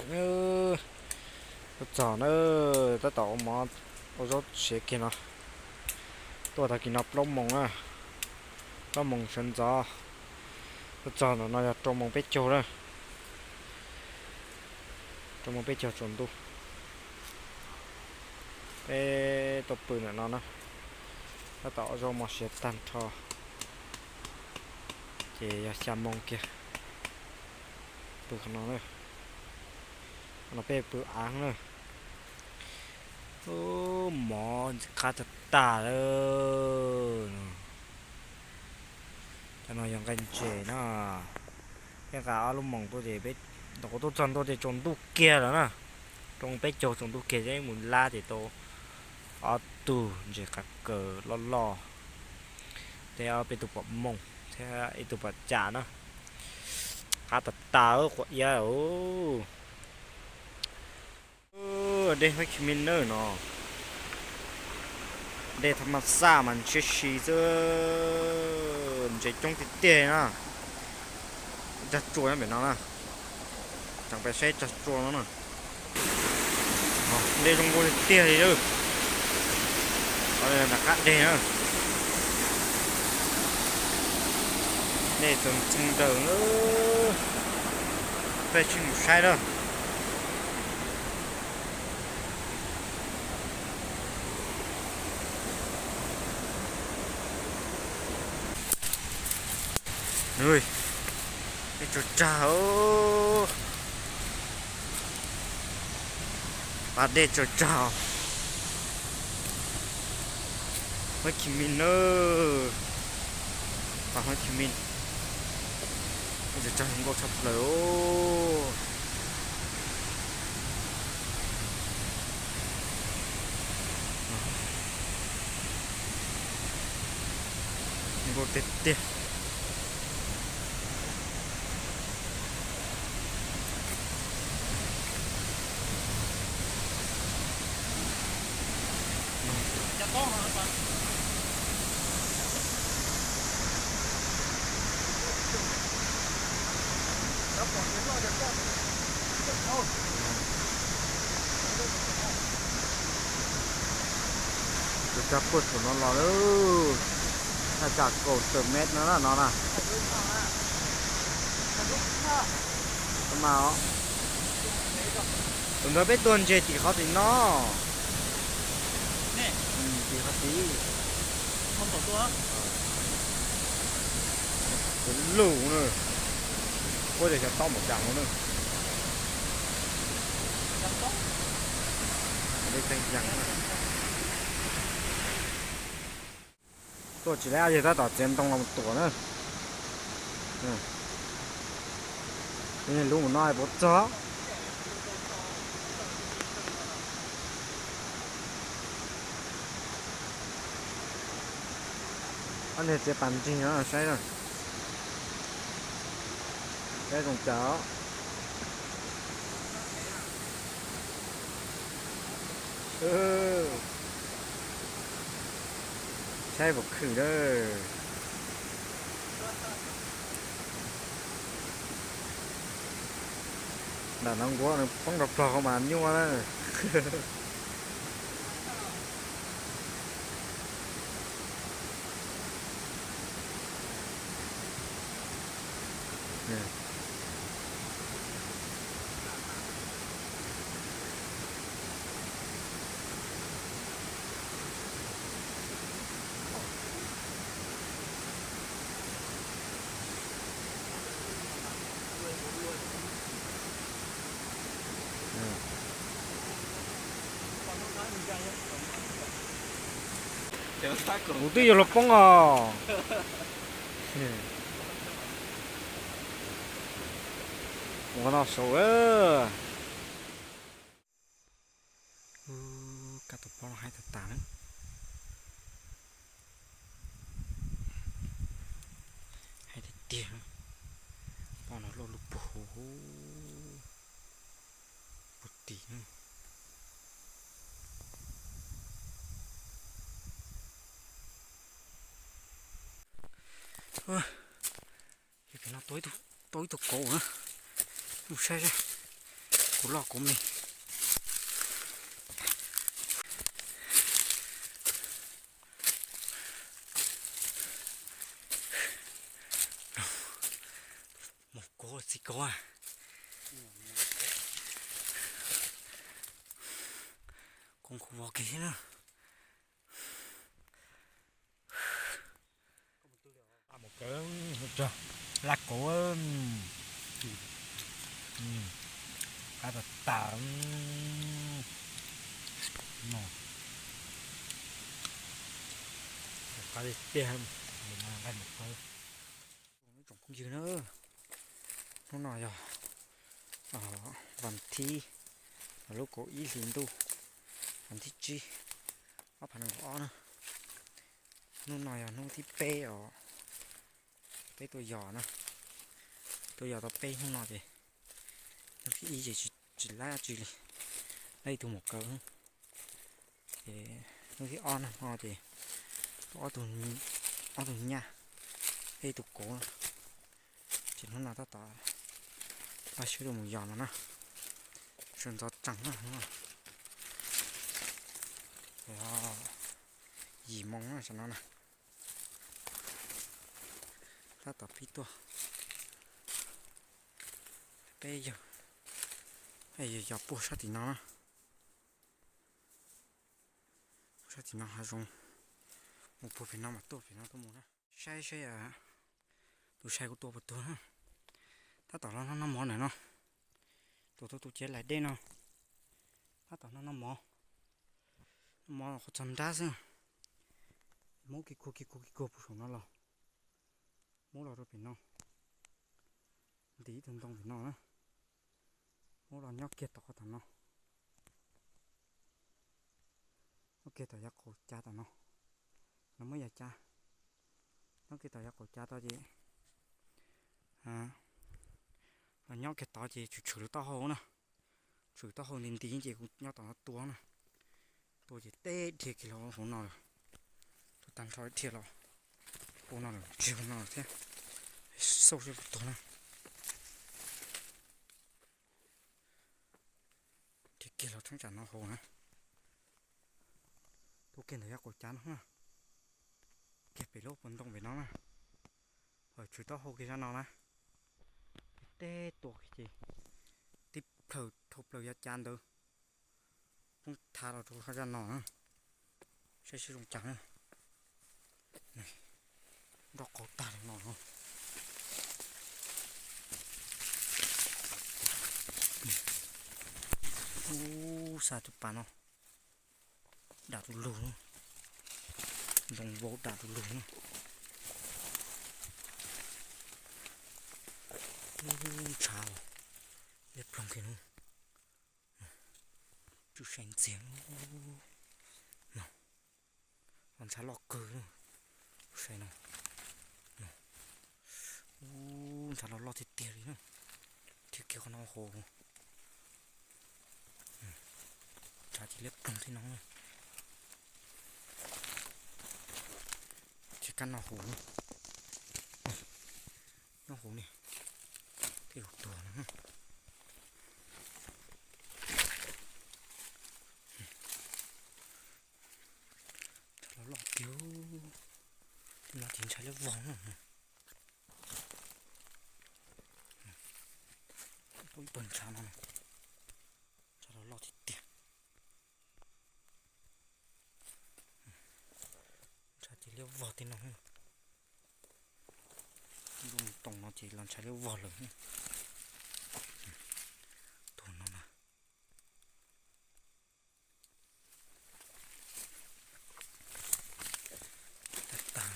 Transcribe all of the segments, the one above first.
Tuaj txog na, tab tom ua mov ua zaub siav kiag no. Tuaj tag kis no plaub moos na, plaub moos sawv ntxov. Tuaj txog ntawm no yog rau moos peb caug na, rau moos peb caug tsaus ntuj. Peb tuaj pw ntawm no na, tab tom ua zaub mov siav tag nrho, ces yog xya moos kiag pw qhov no na. Qhov no peb pw av na. Ub, mov ntxim qab tag tag lawm. Cov no yog nqaij ntses na. Peb nqa ob lub moos tuaj ces peb, thaum kuv tuaj txog ntua ces tsaus ntuj kiag lawm na. Rau peb caug tsaus ntuj kiag, peb mus lab ces tau ob tug ntses qav kaws loj loj, thiab ob peb tug pom moos thiab ib tug pom cas na. Qab tas tas quav iab. Dej Hmoob Khis Mis nawb no. Dej thaj ma xaj mas ntshiab si xwb, ntses coob tiag tiag na. Tsag tsua nyob pem no na. Tseem pem saib tsag tsua no na. Dej zoo nkauj tiag tiag li lawm. Nram qab dej na. Dej txaus ntxhee daws. Peb tsis mus saib lawm. Dej tsaug tsag, pas dej tsaug tsag. Hmoob Khis Mis na, pas Hmoob Khis Mis. Dej tsaug tsag zoo nkauj tshaj plaws. Nkauj tiag tiag. Tus tsag puag saum no los lawm, thaj tsam kaum tawm mev no na no na. Tus ntawd peb tua ntses tim qhov tim no. Tim qhov tid. Tus lug na, puab yog xyov tob mus cas no na. Tuaj tsis laib, yog tab tom txiav ntoo los tuam na. Lub mus no puas txog. Ob niag txiav pas nrig no saib na. Saib zoo cas. Saib puas khwm na. Nram no nkuav nws poob rau plaub hau mas nyuaj na. Kuv twb yuav luag poob os. Mus qhov no saud. Kab tus pob no haib tag tas na. Haib tiag tiag. Pob no loj lub puag huv, puag tim na. Ces pem no tau ib tug kauv na. Mus saib seb. Kuv loj kuv me. Mus kuv txiv kuv. Koom kuv vov kiag thiab na. Mus kawg, laj kuv, qab tas tas no. Qab tiag tiag, nqaij mus kawg. Tsoom phooj ywg na, hnub no yog vas thib, lub kaum ib hlis ntuj, vas thib tsib, ob phav nees nkaum ob na. Hnub no yog hnub thib peb os, peb tuaj yos na, tuaj yos tau peb hnub no ces hnub thib ib ces tsis laib dab tsi li, laib ib tug maum kaw. Ces hnub thib ob no ces tuaj ob tug nyab, ib tug kauv. Ces hnub no tab tom npaj siab tuaj mus yos no na, sawv ntxov tsees na. Yim moo na tam no na, tab tom pib tuaj. Peb yawg, yog yos puag sab tim no na, puag sab tim no hav zoov, mus puag pem no mas tuaj pem no tuaj mus na. Saib saib tus sai kuv tua puas tuag na. Tab tom los noj noj mov ntawm no, tus tuaj tus cev laim dej no, tab tom noj noj mov, noj mov qhov txog nrab xwb. Muab kis kuag kis kuag kis kuag puag saum no los, muab los rau pem no, ntim ib tug ntoo pem no na, muab los nyob kiag tom qhov tom no, nyob kiag tom yav qaum cav tom no, no muab yav cav, nyob kiag tom yav qaum cav tod ces los nyob kiag tod ces tshwm tshwm lub taub hau na, tshwm taub hau nti nti ces kuv nyob tom no tua na, tua ces teb dhia kiag los hauv no lawm, tua tag nrho dhia los hauv no lawm, tsis hauv no lawm thiab, xauj seb puas tuag na. Dhia kiag los tsheb tsam no hauv na, tua kiag ntawm yav qaum cav no na, kiag pem lub pas ntoo pem no na, tshwm taub hau kiag zaj no na, teb tua kiag ces tib plhaw dhau plaws yav cav ntawd, poob thav los rau zaj no na, saib seb zoo cas na. Nroj qaug tag li no. Ub, xa tus pas no dam tus lug, ntoo vau dam tus lug na. Ub, ntshav liab ploog kiag no, tsw sai ntxiag no. Los ntshav loj kawg, sai no. Ub, ntshav los loj tiag tiag li na, dhia kiag qhov no hauv, ntshav ces liab ploog thiab no. Ces kab no hauv, nyob hauv ni, tej zaum tuag no. Ntshav los loj tiag, tej no ces ntshav liab vog na. Ib pawg ntshav no, ntshav los loj tiag tiag. Ntshav ces liab vog tej no. Lub toos no ces los ntshav liab vog lawm. Tus no na. Tag tag,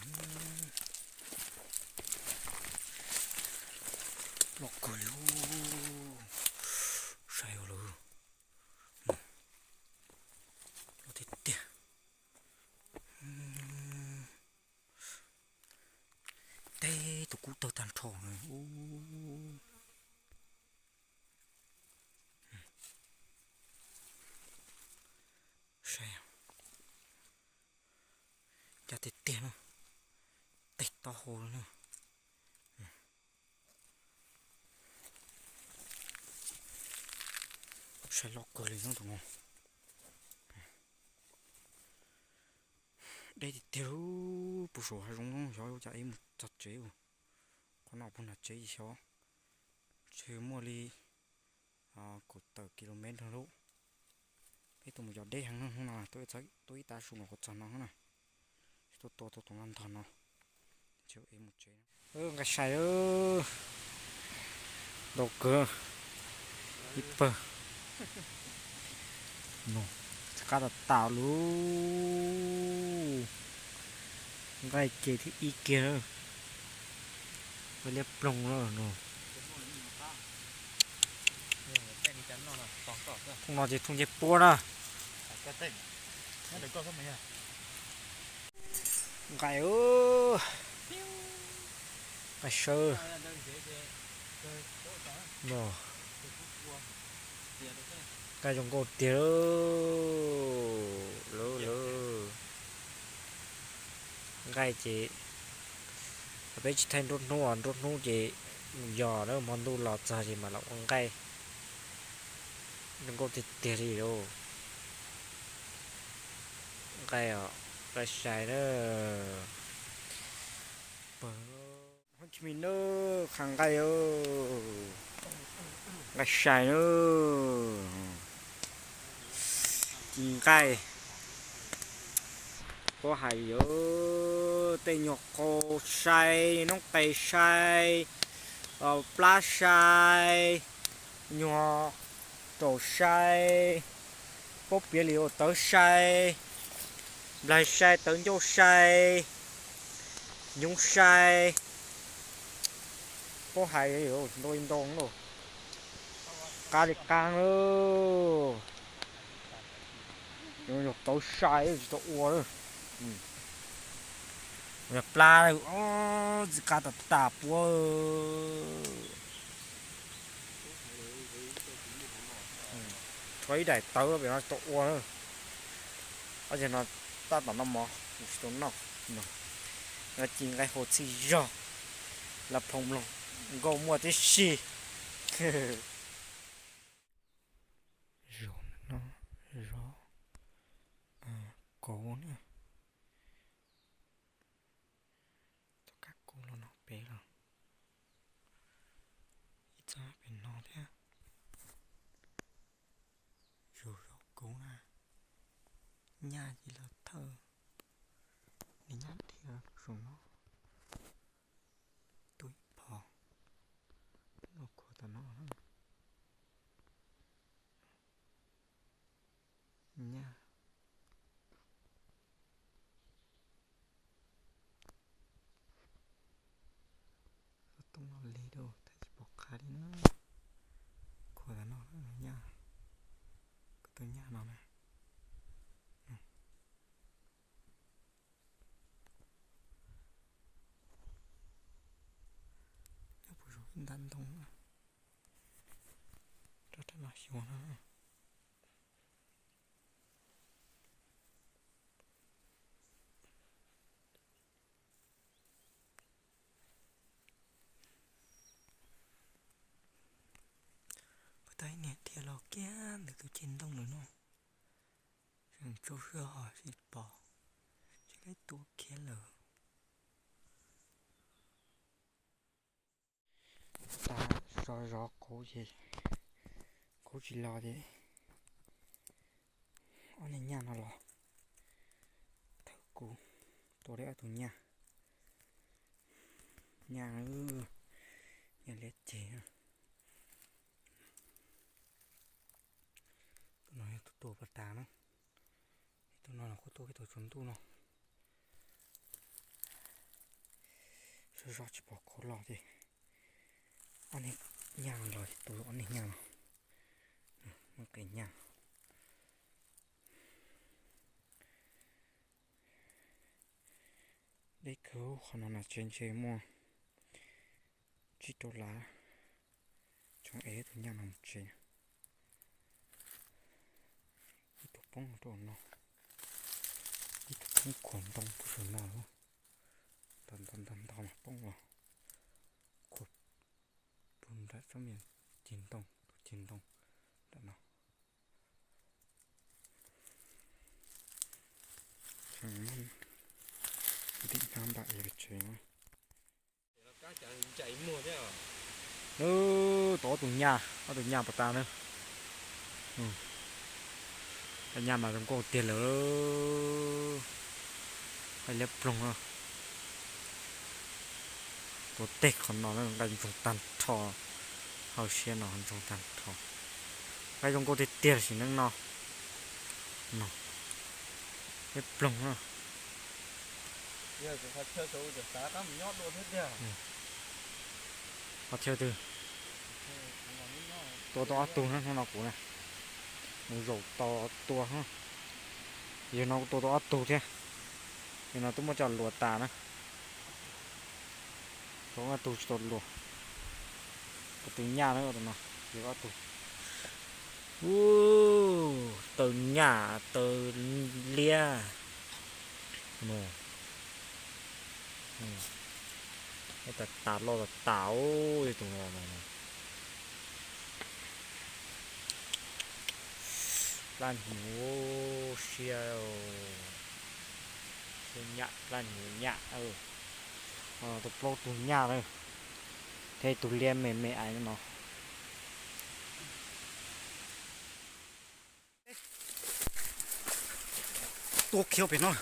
loj kawg li, sai lawm, loj tiag tiag. Teb tus kub tawg tag nrho na. Ub, saib, ncaj tiag tiag na, teg taub hau li na. Tshais loj kawg li no tus no. Deb tiag tiag, puag saum hav zoov xyov yuav cas ib mus txog tsev. Qhov no puag nram tsev xyov, ntshe muaj li kaum tawm kilomev lawm. Peb tuaj mus yos deb heev hnub no, tuaj ib tav su los kuv txog no na. Tuaj tua tus no ntog no, mus tsev. Nqaij sai ntau kawg, ib pawg no, qab tas tas lub nqaij ces thiab ib kiag, liab ploog no. Thooj no ces thooj ncej puab na. Nqaij, nqaij sawb no, nqaij zoo nkauj tiag lawm. Nqaij ces peb tsis thaij nruab hnub, nruab hnub ces mus yos na, hmo ntuj los txog ces mam los ua nqaij. Zoo nkauj tiag tiag li lauj. Nqaij os, nqaij sai na. Pawg, hoob tsis mi na, qha nqaij, nqaij sai na. Ci nqaij, puab hais yuav tej nyuag qau sai, noob qes sai, plab sai, nyuag raum sai, puab piav li ua tawv sai, nplaig sai, tawv ncauj sai, nyoov sai, puab hais ntau ntau lauj. Qab li qab lauj. Tawv sai tsis tau ua lawm. Plab txiv qab tas tas puab. Tshuav ib daim tawv pem no tsis tau ua lawm. Ob cag no tab tom noj mov, tsis tau noj. Ci nqaij hau txhij zog, la phoo mloog nkauj muaj tib si. Zos no, zos kauv na. Tau kab kauv los no pem los, ib txoj pem no thiab. Zos, zos kauv na, nyaj ces los thawj, nws nyaj dhia saum no, tuaj ib phom, noj khuav tom no. Nyaj, xov tooj los lig rau thiaj tsis pom qha li na. Khuav tom no nyaj, kuv tus nyaj no na. Nyob puag saum ib nta ntoo, rov rab no xyuas no. Puag ta ib niag dhia los kiag ntawm tus ceg ntoo lawm no. Tseem tsaug zog ho tsis pom, tsis laib tua kiag lawm. Tav so zov kauv ces, kauv tsis los ces ob niag nyaj no los thawb kuv tua li ob tug nyaj. Nyaj, nyaj liab ceg. Tus no yog tus tua pas tas na. Tus no los kuj tuaj peb tau tsaus ntuj no. Zoj zoj tsis pom qhov los ces ob niag nyaj los tua ob niag nyaj no. Muaj qe nyaj. Deb kawg, qhov no na tsev ntshe muaj tsib rau lav. Tseem ev tus nyaj no mus tsev. Ib tug poob rau no, ib tug poob khuam ntoo puag saum no, ntog ntog ntog mas poob los khuam puag nram tsob me ceg ntoo, tus ceg ntoo nram no. Nws tau ob tug nyaj, ob tug nyaj puas tas na. Nyaj mas zoo nkauj tiag lawm. Nqaij liab ploog na. Tua teg qhov no na, nqaij ntsoog tag nrho. Hauv siab no ntsoog tag nrho. Nqaij zoo nkauj tiag tiag sim neej no. No, liab ploog na. Qhov chaw twg? Tua tau ob tug na, hnub no kuv na. Mus zaum tau tua. Yog no kuv tua tau ob tug thiab. Yog no twb muab coj luas tas na. Tau ob tug tsis tau luas. Tus nyaj na, tus no, yog ob tug. Ub, taw nyaj taw liab. Tas tas loj tas tas, tus no. Plab hnyuv siab, siab nyaj, plab hnyuv nyaj. Tus plaub tug nyaj na, thiab tus liab me me aiv no. Tua khiav pem no.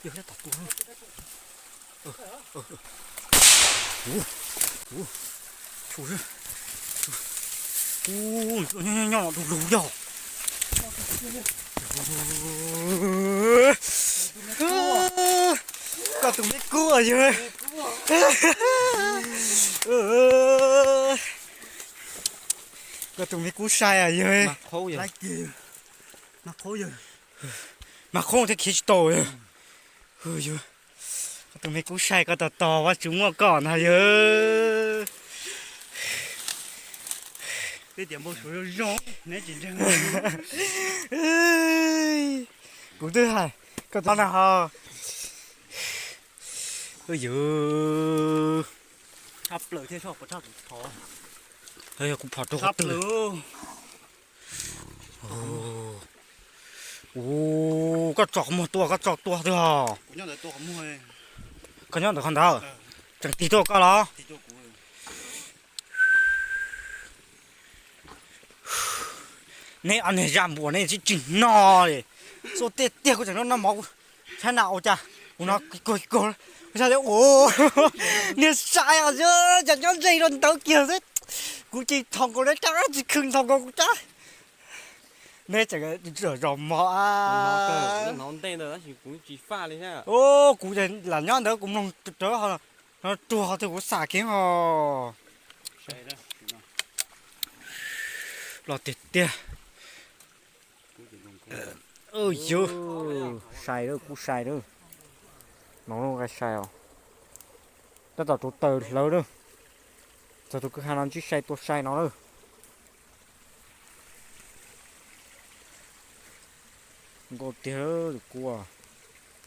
Yog tom tua. Nyob nyob nyob lug lug yog. Koj tus me kub yog. Koj tus me kub sai yog. Mas qhoob thiab khiav tsis tau. Koj tus me kub sai, koj tos tos Vajtswv muaj koj no yog. Kuv twb hais koj tus na ho. Yog. Yog kuv phom rau qhov twg? Ub, koj tso qhov muag tua, koj tso tua twg os? Koj nyob ntawm qhov ntawd, tseem tig tuaj koj los? Neb ob niag zaj npuas neb tsis tsis no li. Xua tiag tiag, kuv tseem noj mov, kuv tshab na ua cas kuv no kag kag, kuv tshab tias ua niag sai os, cas nyob ze rau ntawd kiag xwb. Kuv tsis thov nkaus neb rab, tsis khw thov nkaus kuv rab. Neb tseem zom mov. Kuv lam nyob ntawd kuv mloog rawv ho no ruag ho twg kuv xam kiag ho. Los tiag tiag. Yog sai lawm, kuv sai lawm. No nqaij sai os. Tab tom rau taws hlawv lawm. Txog tus kwj ha no ntsib sai tua sai no lawm. Nkauj tiag tus kub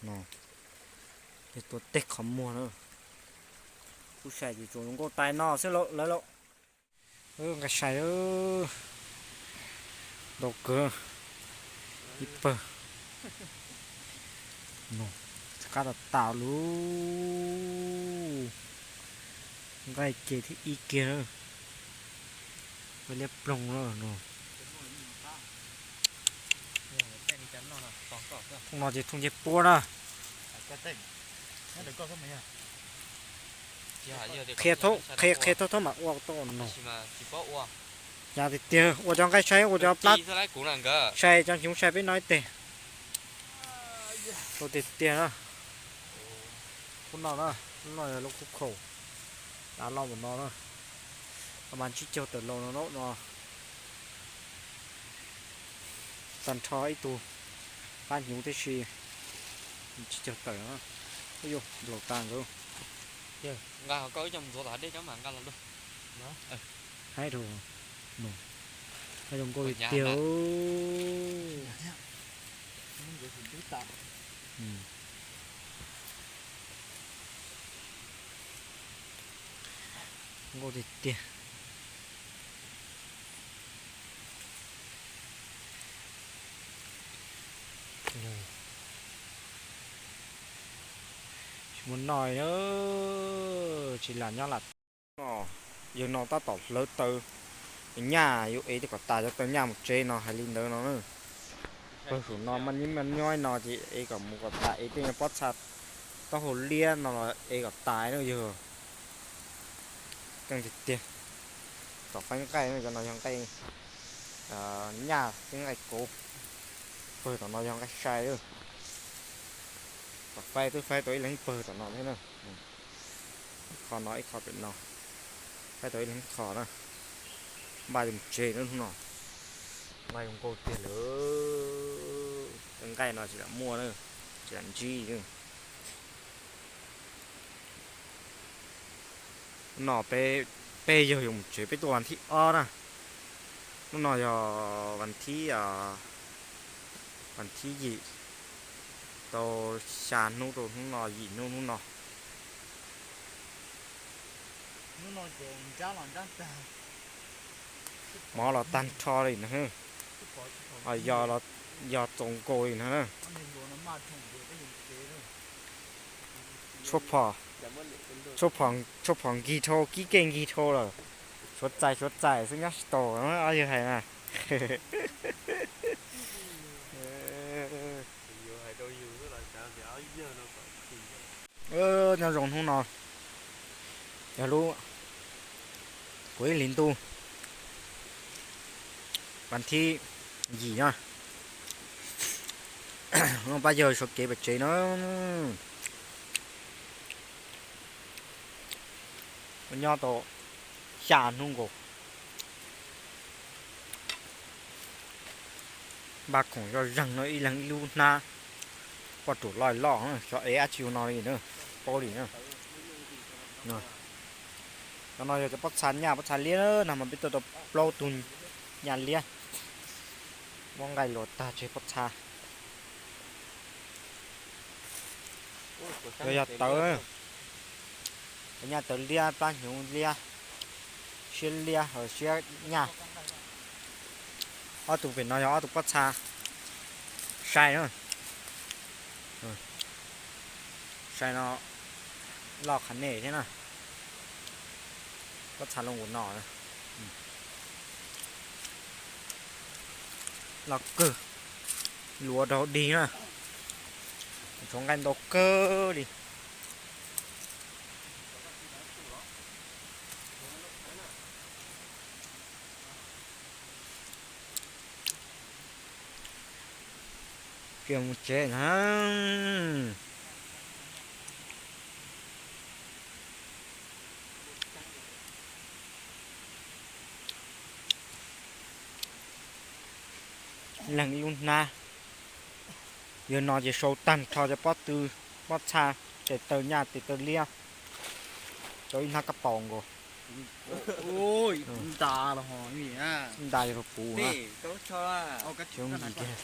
no. Tua teg qhov muag na. Kuv sai ces tsuas nkauj tais no xwb lawm lauj. Nqaij sai, ntau kawg, ib pawg. Qab tas tas lub nqaij kiag thiab ib kiag na. Nqaij liab ploog na no. Thooj no ces thooj ncej puab na. Qhia, qhia thob thob mam ua tau no. Cas tiag tiag ua cov nqaij sai, ua cov plab sai, cov hnyuv sai peb no ib teg. Ua tiag tiag na. Khub no na, lub no yog lub khub khaum, dav loj npaum no na. Mas ntsib caug tawm laus no no. Tag nrho ib tug plab hnyuv tib si, ntsib caug tawm. Ub yuj, laus tag nkawd. Nqa ho koj ib co ntxuav tom dej cov mam nqa los luaj. Haib rau, zoo nkauj li tiag. Nkauj tiag tiag. Mus no na, tsis lam nyob lam no, yawg no tab tom hlawv taw nyaj yuav ev kom tas cov taw nyaj mus tsev no hais li ntawd no na. Pawg saum no mas nyob no ces ev kom mus kom tas, ev tej pob txha taub hau liab no los ev kom tas na yawg. Keej tiag tiag. Tom faib nqaij no, cov no yog nqaij nyaj thiab nqaij kauv. Pawg tom no yog nqaij sai. Tom faib twb faib tau ib leeg pawg tom no thiab na. Ib qho no ib qho pem no, faib tau ib leeg qho na. Npaj yuav mus tsev na hnub no. Nqaij zoo nkauj tiag lawm. Tej nqaij no tsis lam muaj na, tsis lam ntsib na. No peb, peb yawg yuav mus tsev, peb tuaj vas thib ob na. Hnub no yog vas thib, vas thib yim, tau xya hnub rau hnub no, yim hnub hnub no. Mov los tag nrho li na. Yog txaus nkaus li na. Tshuav phom nkig dhau, kib kej nkig dhau lawm. Suav txais suav txais xwb nyob tsis tau, yawg hais na. Nyob zoo hnub no yog lub, kuv ib hlis ntuj, vas thib yim na. Pab yawg sawv kev pem tsev na. Nyob tau xya hnub nkaus. Npaj khoom zoj zeeg no, ib leeg ib lub hnab, poj ruam loj loj, xyov ev dab tsi ua no li na, paub li na. Cov no yog cov pob txha nyaj pob txha liab na, mas peb tuaj tau plaub tug nyaj liab. Muab nqaij luas tag tseg pob txha. Yog, yog tawv, tawv nyaj tawv liab, plab hnyuv liab, siab liab, siab nyaj. Ob tug pem no yog ob tug pob txha sai na. Sai no loj qhov nej thiab na. Pob txha loj nkaus no. Loj kawg, luav rau dig na. Tshuav nqaij ntau kawg li. Cia mus tsev na. Leeg ib lub hnab. Yog no ces sau tag nrho cov pob tw, pob txha, tes taw nyaj tes taw liab, rau ib hnab kab paus nkaus. Nta los ho, nta yog rau kuv na. Tsis yooj yim kiag.